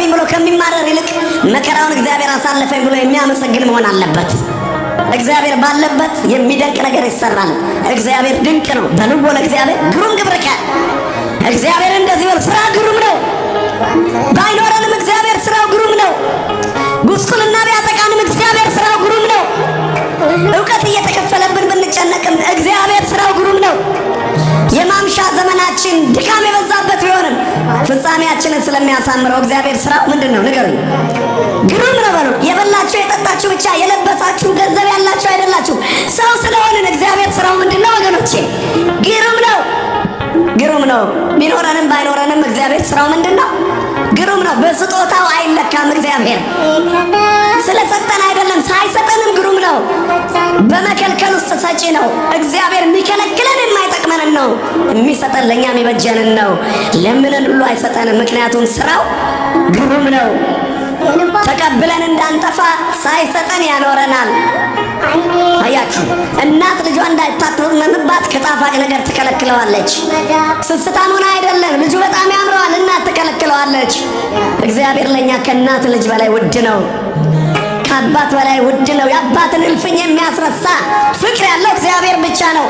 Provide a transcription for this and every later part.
ደረሰብኝ ብሎ ከሚማረር ይልቅ መከራውን እግዚአብሔር አሳለፈኝ ብሎ የሚያመሰግን መሆን አለበት። እግዚአብሔር ባለበት የሚደንቅ ነገር ይሰራል። እግዚአብሔር ድንቅ ነው። በልቦ ለእግዚአብሔር ግሩም ግብርከ። እግዚአብሔር እንደዚህ በል፣ ስራ ግሩም ነው። ባይኖረንም እግዚአብሔር ስራው ግሩም ነው። ጉስቁልና ቢያጠቃንም እግዚአብሔር ስራው ግሩም ነው። እውቀት እየተከፈለብን ብንጨነቅም እግዚአብሔር ስራው ግሩም ነው። የማምሻ ዘመናችን ድካም የበዛበት ቢሆንም ፍጻሜያችንን ስለሚያሳምረው እግዚአብሔር ስራው ምንድን ነው? ንገሩኝ። ግሩም ነው በሉ። የበላችሁ የጠጣችሁ ብቻ የለበሳችሁ ገንዘብ ያላችሁ አይደላችሁ። ሰው ስለሆንን እግዚአብሔር ስራው ምንድን ነው ወገኖቼ? ግሩም ነው። ግሩም ነው። ቢኖረንም ባይኖረንም እግዚአብሔር ስራው ምንድን ነው? ግሩም ነው። በስጦታው አይለካም። እግዚአብሔር ስለሰጠን አይደለም፣ ሳይሰጠንም ግሩም ነው። በመከልከል ውስጥ ሰጪ ነው። እግዚአብሔር የሚከለክለን የማይጠቅመንን ነው፣ የሚሰጠን ለእኛ የሚበጀንን ነው። ለምንን ሁሉ አይሰጠንም፣ ምክንያቱም ስራው ግሩም ነው። ተቀብለን እንዳንጠፋ ሳይሰጠን ያኖረናል። አያችሁ፣ እናት ልጇ እንዳይታመምባት ከጣፋጭ ነገር ትከለክለዋለች። ስስታም ሆና አይደለም፣ ልጁ በጣም ያምረዋል፣ እናት ትከለክለዋለች። እግዚአብሔር ለእኛ ከእናት ልጅ በላይ ውድ ነው፣ ከአባት በላይ ውድ ነው። የአባትን እልፍኝ የሚያስረሳ ፍቅር ያለው እግዚአብሔር ብቻ ነው።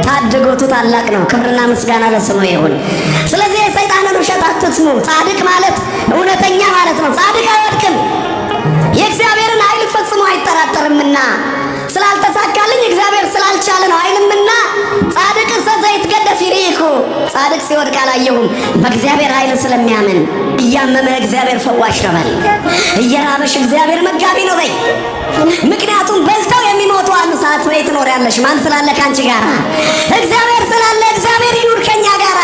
ታድጎቱ ታላቅ ነው። ክብርና ምስጋና ለስሙ ይሁን። ስለዚህ የሰይጣንን ውሸት አትስሙ። ጻድቅ ማለት እውነተኛ ማለት ነው። ጻድቅ አይወድቅም፣ የእግዚአብሔርን ኃይል ፈጽሞ አይጠራጠርምና ስላልተሳካልኝ እግዚአብሔር ስላልቻለ ነው አይልምና። ጻድቅ ዘይትገደፍ ይርኢኩ፣ ጻድቅ ሲወድቅ አላየሁም። በእግዚአብሔር ኃይል ስለሚያምን እያመመ እግዚአብሔር ፈዋሽ ነው በል። እየራበሽ እግዚአብሔር መጋቢ ነው በይ። ምክንያቱም በልተው የሚሞቱ አሉ። ሰዓት ወይ ትኖሪያለሽ። ማን ስላለ ከአንቺ ጋራ? እግዚአብሔር ስላለ እግዚአብሔር ይኑር ከኛ ጋራ።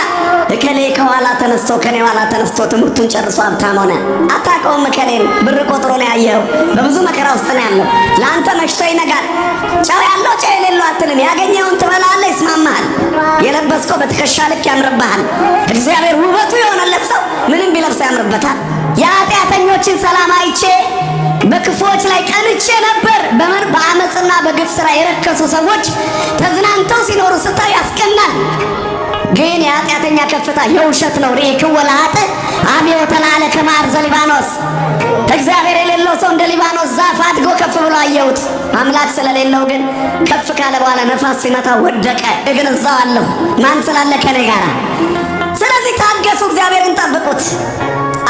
እከሌ ከኋላ ተነስቶ ከኔ ኋላ ተነስቶ ትምህርቱን ጨርሶ ሀብታም ሆነ። አታውቀውም። እከሌን ብር ቆጥሮ ነው ያየኸው። በብዙ መከራ ውስጥ ነው ያለው። ለአንተ መሽቶ ይነጋል። ጨው ያለው ጨው የሌለው አትልም። ያገኘውን ትበላለህ፣ ይስማማሃል። የለበስከው በትከሻ ልክ ያምርብሃል። እግዚአብሔር ውበቱ የሆነለት ሰው ምንም ቢለብስ ያምርበታል። የኃጢአተኞችን ሰላም አይቼ በክፉዎች ላይ ቀንቼ ነበር። በምን በአመፅና በግፍ ስራ የረከሱ ሰዎች ተዝናንተው ሲኖሩ ስታይ ያስቀናል። ግን የኃጢአተኛ ከፍታ የውሸት ነው። ርኢክዎ ለኃጥእ አብዮ ተላዕለ ከመ አርዘ ሊባኖስ። እግዚአብሔር የሌለው ሰው እንደ ሊባኖስ ዛፍ አድጎ ከፍ ብሎ አየሁት። አምላክ ስለሌለው ግን ከፍ ካለ በኋላ ነፋስ ሲመታ ወደቀ። ግን እዛው አለሁ። ማን ስላለ ከኔ ጋራ። ስለዚህ ታገሱ፣ እግዚአብሔርን ጠብቁት።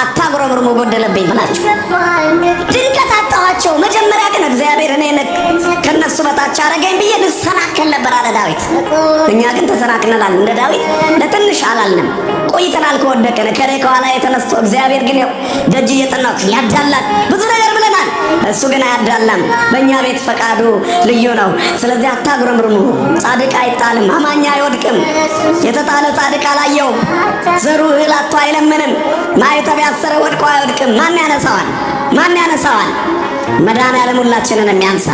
አታጉረምርሙ ጎደለብኝ ብላችሁ ድንገት አጣኋቸው። መጀመሪያ ግን እግዚአብሔር እኔ ከነሱ በታች አረገኝ ብዬ ልሰናከል ነበር አለ ዳዊት። እኛ ግን ተሰናክለናል። እንደ ዳዊት ለትንሽ አላልንም፣ ቆይተናል ከወደቅን። ከሬ ከኋላ የተነስቶ እግዚአብሔር ግን ደጅ እየጠናው ያዳላል። ብዙ ነገር ብለናል። እሱ ግን አያዳላም። በእኛ ቤት ፈቃዱ ልዩ ነው። ስለዚህ አታጉረምርሙ። ጻድቅ አይጣልም፣ አማኝ አይወድቅም። የተጣለ ጻድቅ አላየውም። ዘሩ እህል አጥቶ አይለምንም። ማዕተብ ያሰረ ወድቆ አይወድቅም። ማን ያነሳዋል? ማን ያነሳዋል? መድኃኔዓለም ሁላችንን የሚያንሳ።